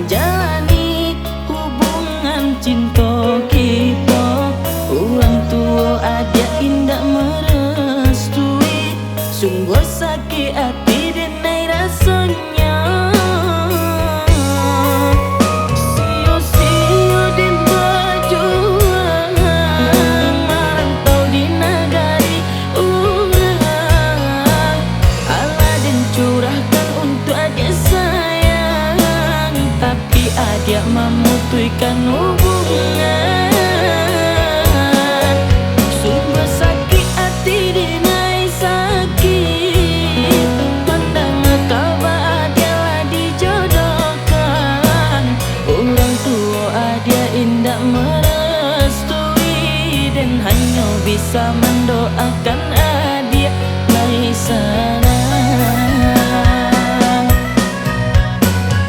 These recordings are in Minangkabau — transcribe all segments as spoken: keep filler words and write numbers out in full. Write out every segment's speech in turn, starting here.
Jalani hubungan cinto kito, urang tuo adiak indak merestui, sungguah sakik ati denai rasonyo. Sio-sio den bajuang, marantau di nagari urang, alah den curahkan untuak adiak sayang, tapi adiak mamutuihkan hubungan. Sungguah sakik ati denai sakik, mandanga kaba adiak lah dijodohkan. Urang tuo adiak indak merestui, den hanyo bisa mandoakan adiak lai sanang.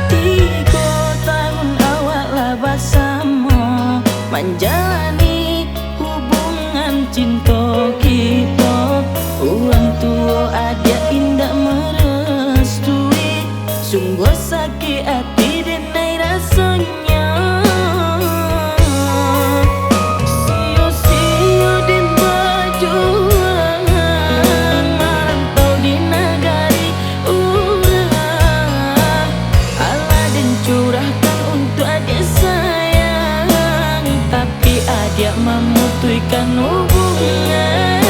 Tigo tahun awak lah basamo, manjalani hubungan cinto kito. Urang tuo adiak indak merestui, sungguah sakik ati denai rasonyo. Sio-sio den bajuang, marantau di nagari urang, alah den curahkan untuak adiak sayang, tapi adiak mamutuihkan hubungan.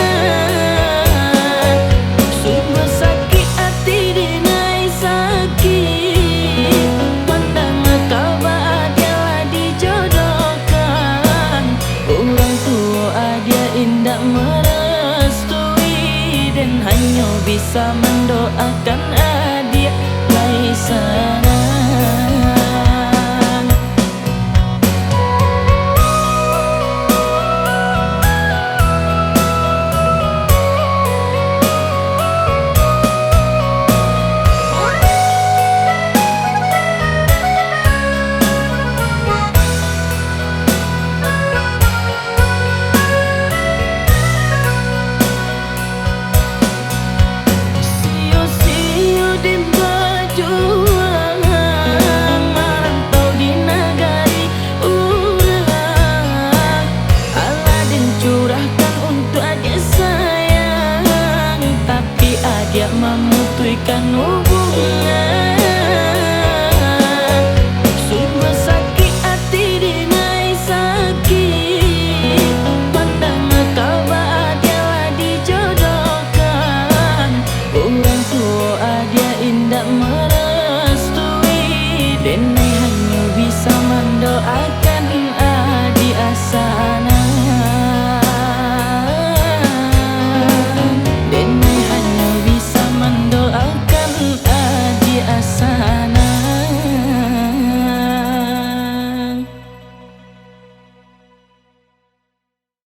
Sungguah sakik ati denai sakik, mandanga kaba adiak lah dijodohkan. Urang tuo adiak indak merestui, den hanyo bisa mandoakan adiak lai sanang. Sio-sio den bajuang, marantau di nagari urang, alah den curahkan untuak adiak sayang, tapi adiak mamutuihkan hubungan.